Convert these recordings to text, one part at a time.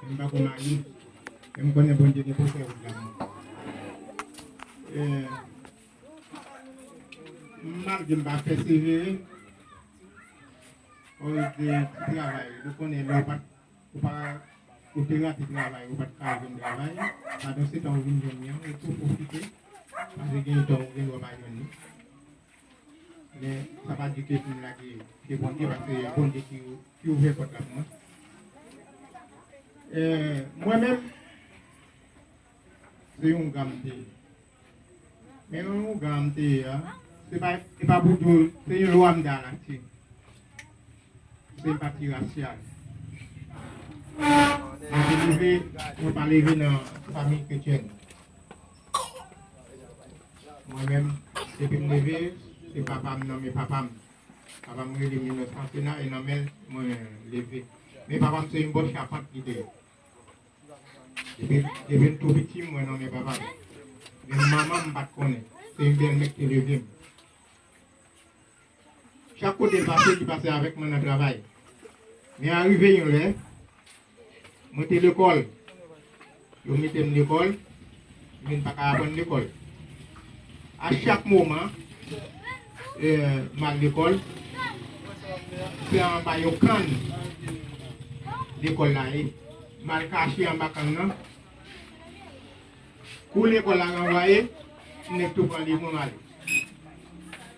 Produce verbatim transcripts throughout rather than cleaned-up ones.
M pa ko marye, men m konnen Bondye gen pwofè wout la pou mwen. E, malgre m pa pèsevere, koz de ti travay, nou konnen lè w pa, ou pa, ou te rate travay, ou pa t ka jwenn travay, pandan se tan ou vin jwenn li an, ou tou pwofite, paske gen tan ou gen dwa pa jwenn li. Men sa pa di ke pou m lage pye Bondye, paske Bondye ki, ki ouvè pòt la pou mwen. E, mwen menm, se yon gam de Men yon ougan m te ye a, se pa, se pa pou di w, se yon lwa m te anakte. Se yon pati rasyal. Mwen te leve, mwen pa leve nan fanmi kretyèn. Mwen menm, depi m leve, se papa m nan men papa m. Papa m rele m Inosan Sena, e nan men l mwen leve. Men papa m se yon bò chapant li te ye. Depi, depi m tou piti, m wè nan men papa m. Men manman m, m pa t konnen. Se yon bèlmè ki te leve m. Chak kote l pase, li pase avèk mwen nan travay. Men arive yon lè, mwen te lekòl. Yo mete m lekòl, men m pa ka aprann lekòl. A chak moman, e, m al lekòl, se anba yon kann lekòl la ye. M al kache anba kann nan. Kou lekòl la ranvwaye, nèg tou pran liv mwen, m ale.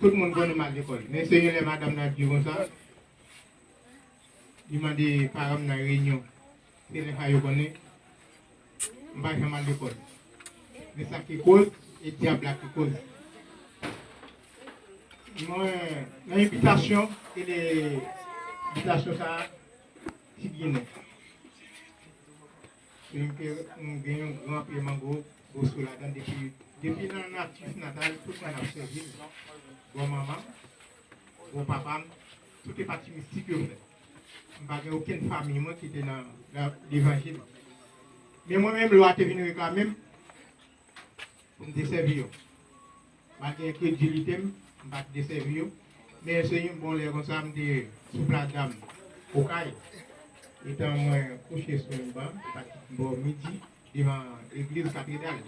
Tout moun konnen m al lekòl. Men se yon lè madanm nan di konsa, li mande paran m nan reyinyon. Se lè sa yo konnen m pa janm al lekòl. Men sa ki koz, e dyab la ki koz. Mwen, nan yon bitasyon, e le, bitasyon sa a, Ti Byennen. Kote m te, m gen yon gran pye mango, bosou ladan depi, depi nan natif natal, tout moun ap sèvi l. Bò manman m, bò papa m, tout e pati mistik yo fèt. M pa gen okenn fanmi mwen ki te nan, nan levanjil. Men mwen menm, lwa te vin reklame m pou m te sèvi yo. Malgre enkredilite m, m pa t desèvi yo. Men se yon bon lè konsa, m te sou plas dam Okay. Etan mwen kouche sou yon ban, li pa t bò midi, devan legliz katedral.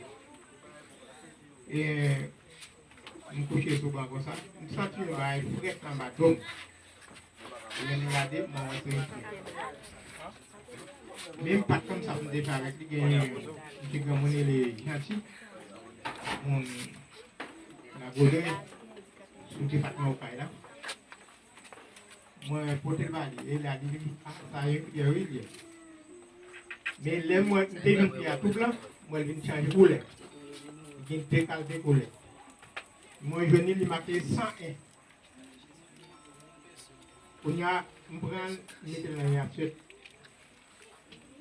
E m kouche sou ban konsa, m santi yon bagay frèt anba do m. Lè m gade, mwen wè se yon fi. Men m pa t konn sa pou m te fè avèk li. Gen yon ti granmoun rele Janti, moun Lagodren, sou depatman Okay la. Mwen pote l ba li, e la li di, "Ah, sa yon pyè wi l ye." Men lè mwen, m te jwenn pyè a tou blan, mwen l vin chanje koulè. Li gen de kalite koulè. Mwen jwenn li, li make san en. Kounye a, m pran l, m mete l nan yon asyèt.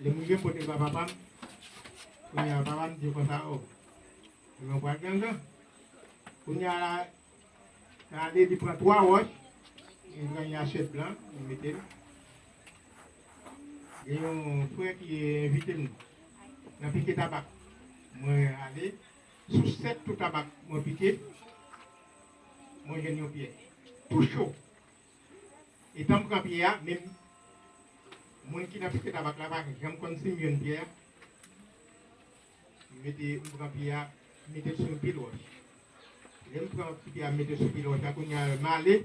Lè m rive, m pote l ba papa m. Kounye a, papa m di konsa, "O, nou pral gangan." Kounye a la, l ale, li pran twa wòch, li pran yon asyèt blan, li mete l. Gen yon frè ki envite m nan pike tabak. Mwen ale, sou sèt tou tabak mwen pike, mwen jwenn yon pyè tou cho. Etan m pran pyè a, menm moun ki nan pike tabak la pa janm konn si m jwenn pyè a. M mete, m pran pyè a, m mete l sou yon pil wòch. Lè m pran pyè a, m mete l sou pil wòch la, kounye a, m ale.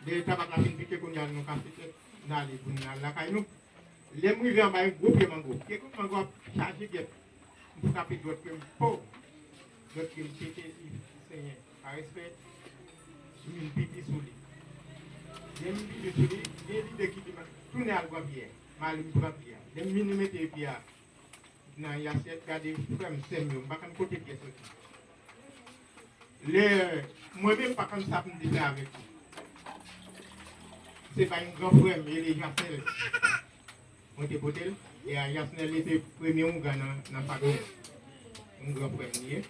Lè tabak la fin pike, kounye a, nou kase tèt, n ale pou n al lakay nou. Lè m rive anba yon gwo pye mango, pye mango a chaje gèp. M frape dwèt pye m, po! Dwèt pye m pete, li senyen. Pa respè, m vin pipi sou li. Lè m pipi sou li, gen lide ki di m tounen al pran pyè. M ale m pran pyè. Lè m vin mete pyè a nan yon asyèt, gade frè m, sè m yo, m pa konn kote pyè soti. Lè, mwen menm pa konn sa pou m te fè avèk li. Se pa yon gran frè m, rele Jasnèl. Mwen te pote l, e a Jasnèl li te premye oungan nan, nan fado. Yon gran frè m li ye.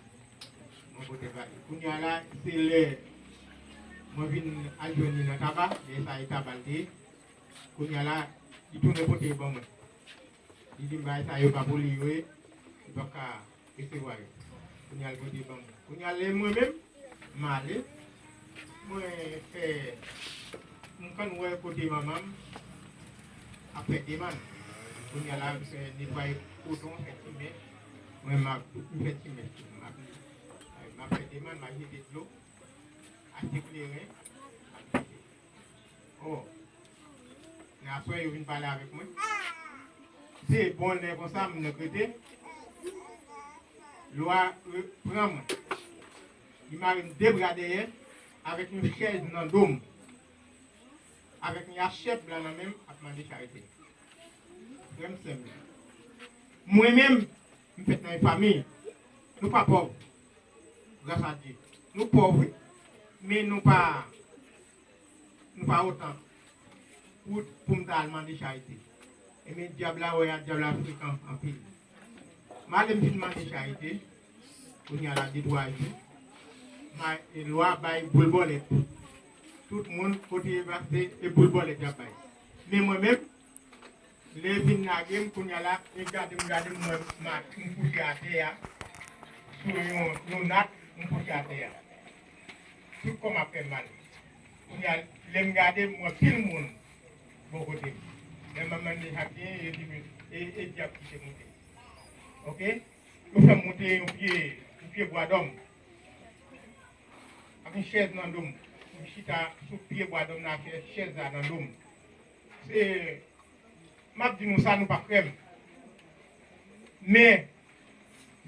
Mwen pote l ba li. Kounye a la, se lè mwen vin al jwenn li nan Taba, lè sa e Taba l te ye. Kounye a la, li tounen pote yo ban mwen. Li di m bagay sa yo pa pou li yo ye, li p ap ka resevwa yo. Kounye a l pote ban mwen. Kounye a lè mwen menm, m ale, mwen fè, m konn wè kote manman m ap fè demann. Kounye a la, m fè netwaye koton, fè ti mèch. Mwen, m ap, m fè ti mèch tou. M ap, m ap fè demann, m ap jete dlo, achte kleren, m ap jete. Oh, lè aswè yo vin pale avèk mwen. Se bon lè konsa, m regrete. Lwa re-, pran mwen. Li mare m de bra dèyè, avèk yon chèz nan do m, avèk yon achèt blan nan men m, ap mande charite. Frè m, sè m yo. Mwen menm, m fèt nan yon fanmi. Nou pa pòv. Gras a Dye. Nou pòv, wi. Men nou pa, nou pa otan pou, pou m ta al mande charite. Ebyen, dyab la, wè a, dyab la frekan anpil. M ale, m fin mande charite. Kounye a la, de twa jou, ma-, e lwa bay boul bòlèt. Tout moun, kote yo pase, e boul bòlèt y ap bay. Men mwen menm, lè yo fin lage m, kounye a la, yo gade m, gade m, mwen, m a-, m kouche atè a, sou yon, yon nat, m kouche atè a. Tout kò m ap fè m mal. Kounye a, lè m gade, m wè pil moun bò kote m. Lè m ap mande sa k genyen, yo di m, e, e dyab ki te moute. Oke? Yo fè m moute yon pye, yon pye bwadòm. Ak yon chèz nan do m. M chita sou pye bwadòm nan, chè-, chèz la nan do m. Se, m ap di nou sa, nou p ap kwè m. Men,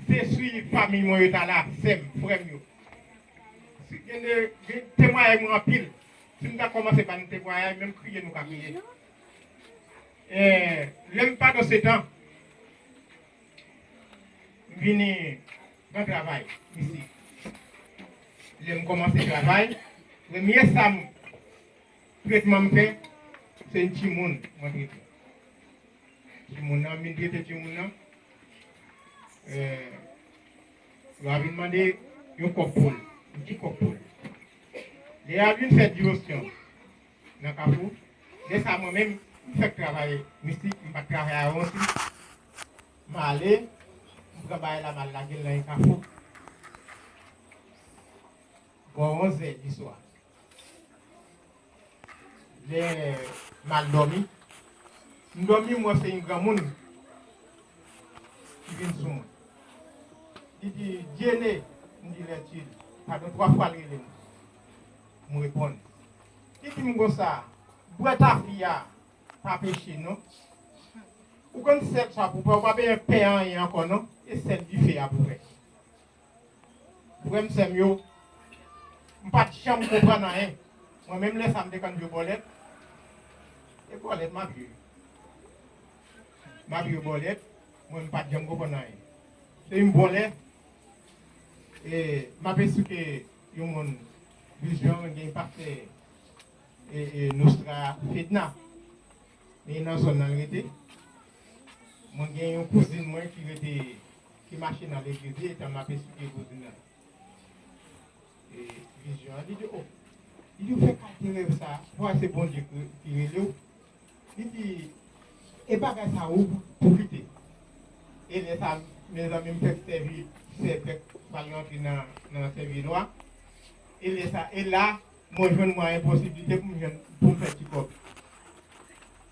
se si fanmi mwen yo ta la, sè m, frè m yo. Si gen de, gen temwayaj mwen anpil. Si m ta kòmanse ba nou temwayaj, menm kriye nou ka kriye. E, lè m pa nan setan, m vini pran travay isi. Lè m kòmanse travay, premye sa m, tretman m fè, se yon timoun mwen trete. Timoun nan, m vin trete timoun nan. Eh, yo a vin mande yon kòb pou l, yon ti kòb pou l. Lè y a vin fè divòsyon nan Kafou, lè sa mwen menm, m fèk travay mistik, m pa t travay avonti. M ale, m pran bagay la, m al lage l nan yon kafou. Bò onz è di swa. Lè m al dòmi, m dòmi, m wè se yon granmoun ki vin sou mwen. Li di, "Dieuné," m di, "Lètil." Padon, twa fwa l rele m. M reponn. Li di m konsa, "Bwè tafi a pa peche non. Ou konn sèl sa pou fè, ou pa bezwen pè anyen ankò non, e sèl dife a pou fè." Frè m, sè m yo, m pa t janm konprann anyen. Mwen menm lè sa m te konn jwe bòlèt. E bòlèt m ap jwe. M ap jwe bòlèt, mwen m pa t janm konprann anyen. Se yon bon lè, e m ap esplike yon moun vizyon, gen pastè, e, e, Nostra Fedna. Men nan zòn nan l rete. Mwen gen yon kouzin mwen ki rete, ki mache nan legliz li, etan m ap esplike kouzin nan, e, vizyon an. Li di, "O," li di, "ou fè kalite rèv sa a, ou wè se Bondye ki, ki rele w." Li di, "E bagay sa a, ou, ou kite." E lè sa a, mezanmi, m fèk sèvi, sè fèk pral rantre nan, nan sèvi lwa. E lè sa, e la, mwen jwenn mwen enposiblite pou m jwenn, pou m fè ti kòb.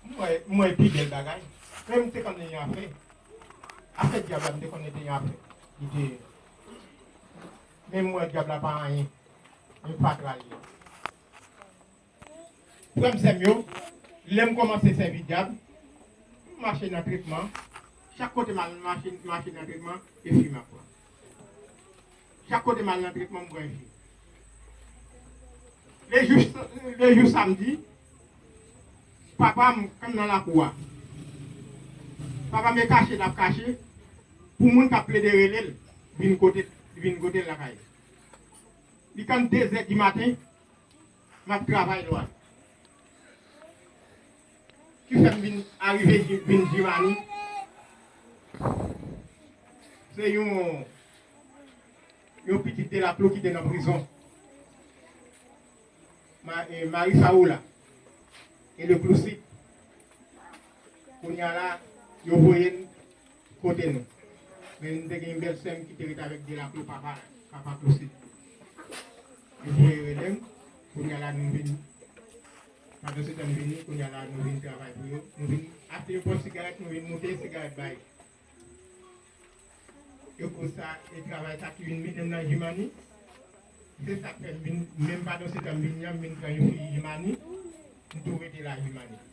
M wè, m wè pi bèl bagay. Men m te konn gen yon afè. Afè dyab la, m te konn gen yon afè. Li te, men m wè dyab la pa anyen. Men fatra l ye. Frè m, sè m yo, lè m kòmanse sèvi dyab, m mache nan tretman. Chak kote m al mache, mache nan tretman, e fi m ap pran. Chak kote m al nan tretman, m pran fi. Le jou, le jou samdi, papa m konn nan lakou a. Papa m e kache l ap kache pou moun k ap plede rele l vin kote, vin kote l lakay. Li konn de zè di maten, m ap travay lwa. Ki fè m vin arive ji-, vin Jimani. Se yon, yon pitit Delaplo ki te nan prizon. Ma-, e, Mari Faoula. E le Cloucid. Kounye a la, yo voye n kote nou. Men m te gen yon bèl sè m ki te rete avèk Delaplo, papa, papa Cloucid. Yo voye rele m, kounye a la nou vin Pandan se tan m vini, kounye a la, nou vin travay pou yo. Nou vin achte yo pòt sigarèt, nou vin moute sigarèt ba yo. Yo konsa, e travay sa ki vin mennen m nan Jimani. Se sa k fè m vin, menm pandan se tan m vini an, m vin pran yon fi Jimani, m tou rete la Jimani.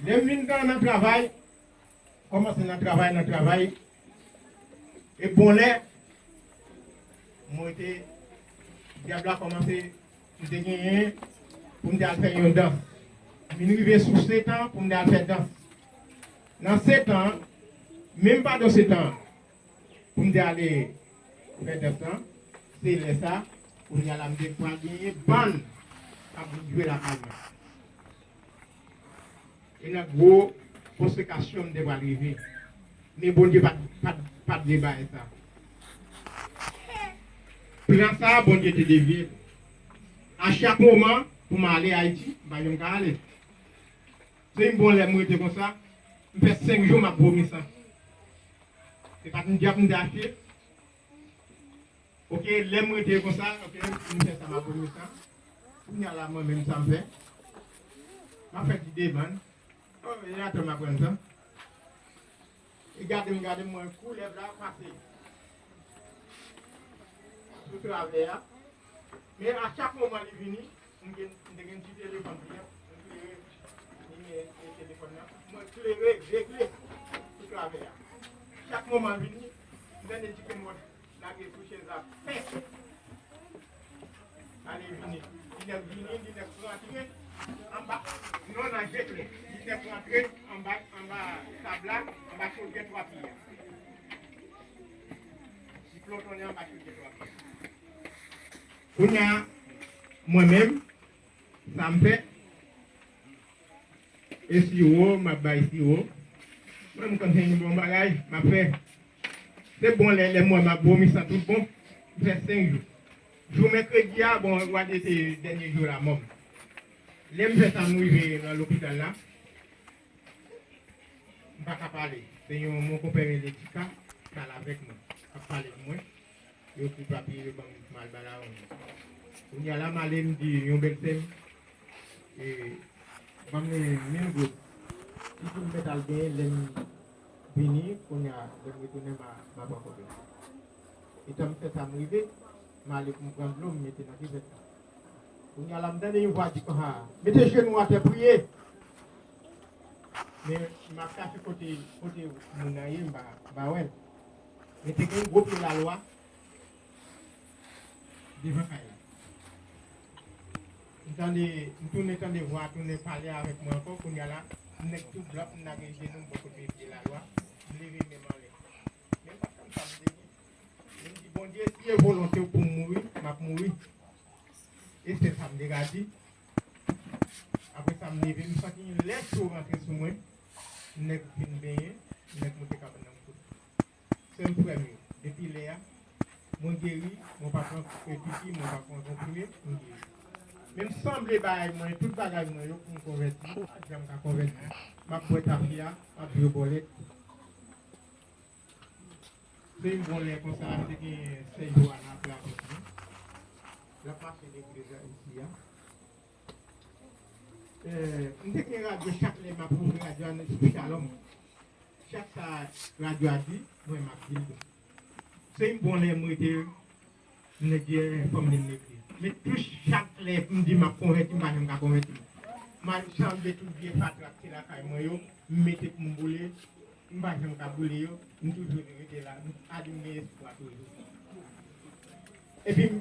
Lè m vin nan, nan travay, kòmanse nan travay, nan travay, e bon lè, mwen te, dyab la kòmanse, m te genyen pou m te al fè yon dans. M vin rive sou setan pou m te al fè dans. Nan setan, menm pandan setan, pou m te ale fè dans lan, se lè sa, kounye a la m te pral genyen bann k ap vin jwe lakay mwen. E nan gwo konsekasyon m te pral rive. Men Bondye pa t, pa t, pa t vle bagay sa. Plan sa, Bondye te devye l. A chak moman, pou m ale Ayiti, m pa janm ka ale. Se yon bon lè m rete konsa, m fè senk jou m ap vomi san. Se pa t yon dyab m te achte. Oke, lè m rete konsa, oke, m fè sa m ap vomi san. Kounye a la, mwen menm, sa m fè? M ap fè ti demann. Oh, e atò m aprann sa. E gade m, gade m, mwen, koulèv la pase sou travè a. Men a chak moman li vini, m gen, m te gen ti telefòn tou, m klere nimewo telefòn nan. Mwen klere, regle sou travè a. Chak moman l vini, m tande ti kemòt lage sou chèz la, pèf! Ale vini. Li nèk vini, li nèk rantre anba. Non, nan je klè. Li nèk rantre anba, anba sab la, anba chodyè twa pye a. Li plotonnen anba chodyè twa pye a. Kounye a, mwen menm, sa m fè, e siwo, m ap bay siwo. Mwen, m konn se yon bon bagay, m ap fè. Se bon lè, lè m wè m ap vomi san tout bon, m fè senk jou. Jou mèkredi a, bon, w a di se dènye jou lanmò m. Lè m fè sa, m rive nan lopital la, m pa ka pale. Se yon, mon konpè rele Tika, k al avèk mwen, k ap pale pou mwen. Yo ekri papye, yo ban m, m al ba lawon. Kounye a la, m ale, m di yon bèlsè m, e, ban m mil goud. Li di m mèt al genyen lè m vini, kounye a, lè m retounen, m a, m a pran kòb la. Etan m fè sa, m rive, m ale pou m pran dlo, m mete nan kivèt la. Kounye a la, m tande yon vwa di konsa, "Mete jenou atè, priye." Men m ap chache kote, kote moun nan ye, m pa, m pa wè l. Men te gen yon gwo pye lalwa devan kay la. M tande, m tounen tande vwa a tounen pale avèk mwen ankò. Kounye a la, m nèk tou blòf, m lage jenou m bò kote pye lalwa, m leve men m anlè. Men m pa t konn sa m te di. Men m di, "Bondye, si e volonte w pou m mouri, m ap mouri." E se sa m te ka di. Apre sa, m leve, m santi yon lè cho rantre sou mwen. M nèk vin benyen, m nèk moute kabann nan m kouri. Sè m, frè m yo, depi lè a, mwen geri, mwen pa pran pipi, mwen pa pran konprime, m geri. Men m sanble bay mwen tout bagay mwen yo pou m konvèti, m pa janm ka konvèti. M ap bwè tafya, m ap bwè bòlèt. Se yon bon lè konsa, m te gen sè Joana, frè avèk mwen. L ap mache legliz la isi a. Eh, m te gen radyo, chak lè m ap ouvri radyo a sou Shalom. Chak sa radyo a di, mwen m ap di l tou. Se yon bon lè m rete, m nèk di, eh, fò m vin legliz. Men tou chak lè m di m ap konvèti, m pa janm ka konvèti. M al sanble tout vye fatra ki lakay mwen yo, m mete pou m boule, m pa janm ka boule yo, m toujou rete la, m, adim gen espwa toujou. Epi m,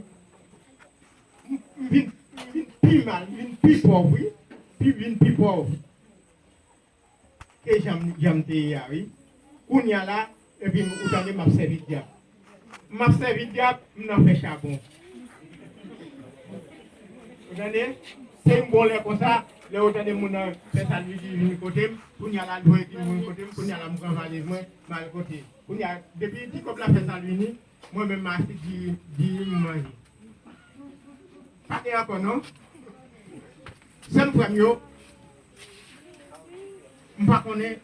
m, m vin, m vin pi mal, m vin pi pòv, wi. Pi, vin pi pòv ke jan m, jan m te ye a, wi. Kounye a la, epi m, ou tande m ap sèvi dyab. M ap sèvi dyab, m nan fè chabon. Ou tande? Se yon bon lè konsa, lè ou tande moun nan fè sa l vini kote m, kounye a la l voye vin moun kote m, kounye a la m pran valiz mwen, m al kote. Kounye a, depi ti kòb la fè sa l vini, mwen menm m achte diri, diri m manje. Pa gen ankò non. Sè m, frè m yo, m pa konnen,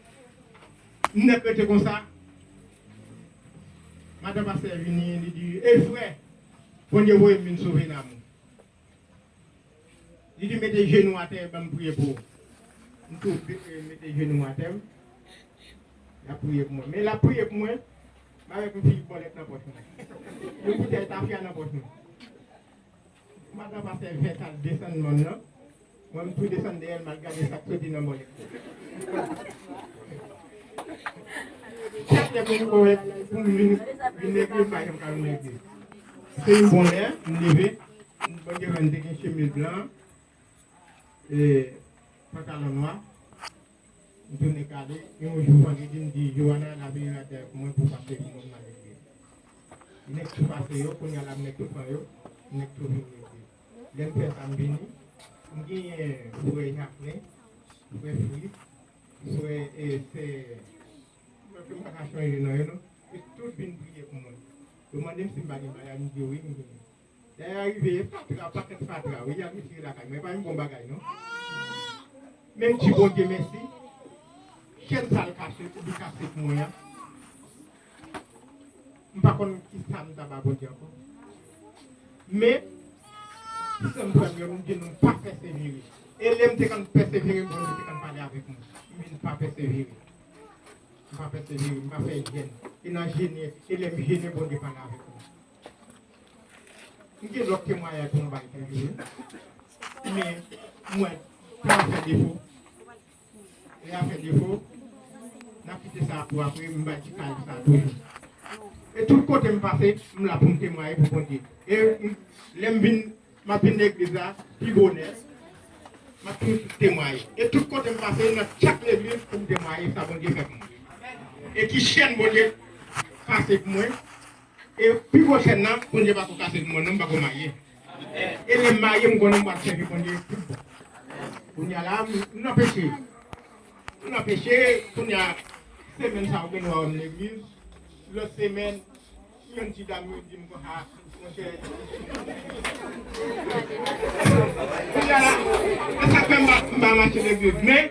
m nèk rete konsa. Madan pastè vini, li di, "Ey frè, Bondye voye m vin sove nanm ou." Li di, "Mete jenou atè, ban m priye pou ou." M tou, eh, mete jenou m atè, l ap priye pou mwen. Men l ap priye pou mwen, m avèk yon ti bòlèt nan pòch mwen. Yon boutèy tafya nan pòch mwen. Madan pastè Vès al desann mòn nan. Mwen, m tou desann dèyè l, m al gade sa k soti nan bòlèt. Chak lè pou m, pou m vin, vin legliz, m pa janm ka vin legliz. Se yon bon lè, m leve, Bondye fè m te gen chemiz blan, e, pantalon nwa. M tounen gade, yon jou vandredi, m di, "Joana, lave yon atè pou mwen pou pase pou mwen, m ale priye." Nèg tou pase yo, kounye a la, nèg tou pran yo, nèg tou vin legliz. Lè m fè sa, m vini, m genyen frè Jacquelin, frè Fritz, frè, e, sè, m pa ka chanje non yo, non. Yo tout vin priye pou mwen. Yo mande m si m pa gen bagay, m di yo wi, m genyen. Lè y a rive, e fatra, pakèt fatra, wi, y a retire lakay mwen, e pa yon bon bagay, non. Men m di Bondye mèsi, chèn sa l kase, li kase pou mwen an. M pa konn kisa m ta ba Bondye ankò. Men, sè m, frè m yo, m di nou pa pèsevere. E lè m te konn pèsevere, Bondye te konn pale avèk mwen. M vin pa pèsevere. M pa pèsevere, m pa fè jèn. E nan jene, e lè m jene, Bondye pale avèk mwen. M gen lòt temwayaj pou m bay toujou. Men, mwen, sa a fè defo. E a fè defo. N ap kite sa pou apre, m bay ti kay sa toujou. E tout kote m pase, m la pou m temwaye pou Bondye. E m, lè m vin, m ap vin legliz la, pi bonè, m ap toujou temwaye. E tout kote m pase, nan chak legliz, pou m temwaye sa Bondye fè pou mwen. E ki chèn Bondye kase pou mwen. E pi gwo chèn nan, Bondye pako kase pou mwen non, m pako marye. E lè m marye, m konnen m pral sèvi Bondye tout bon. Kounye a la, m, m nan peche. M nan peche, kounye a, semèn sa a, ou gen dwa wè m legliz. Lòt semèn, yon ti dam yo di m konsa, monchè. Kounye a la, e sa k fè m pa, m pa mache legliz. Men,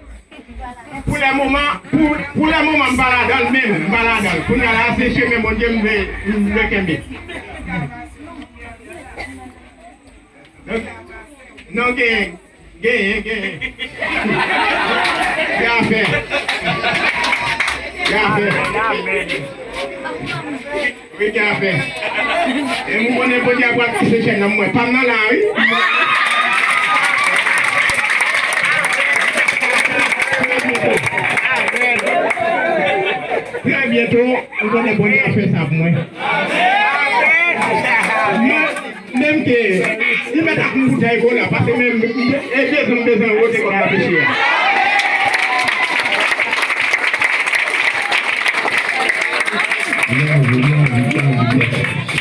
Pou lè moman, pou, pou lè moman, m pa ladan l menm, m pa ladan l. Kounye a la, se chemen Bondye m vle, m vle kenbe. Non, non, genyen, genyen, genyen. Gen afè. Gen afè. Wi, gen afè. E m konnen Bondye ap pral kase chèn nan mwen. Pa m nan la, wi. Trè byento, m konnen Bondye ap fè sa pou mwen. Men, menm ke li mèt ak yon boutèy kola, pase menm, e bezwen, m bezwen wote kòb nan peche a. Love, love, love,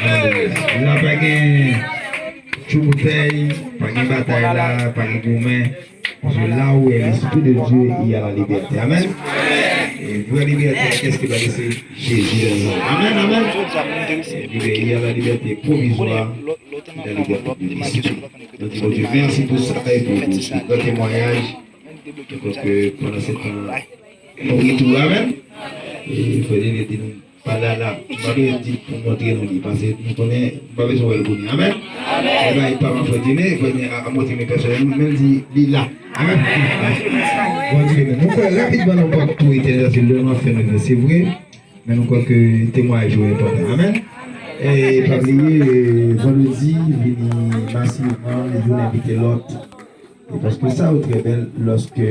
love. La pa gen tchoubotay, pa gen batay la, pa gen goumen. Paske la où est l'Esprit de Dieu, il y a la liberté. Amen. Et vraie liberté, qu'est-ce que c'est? Jésus. Amen, amen. Il y a la liberté provisoire, la liberté de l'esprit. Nou di Bondye mèsi pou sa e pou, pou, pou gran temwayaj. Paske pandan se tan, nou ri tou, amen. E frè Dene di nou, pa la la, m pa bezwen di pou montre nou li, paske nou konnen, m pa bezwen wè l kounye a, amen. E bay pa m frè Dene, frè Dene a, a montre men pèsonèl, men l di li la, amen. Bondye, nou kwè rapidman nan pòt pou etènèl, se lè nou ap fè nou, se vre. Men nou kwè ke temwayaj yo enpòtan. Amen. E pa bliye, e, vandredi, vini masivman, youn envite lòt. E paske sa yo trè bèl lòske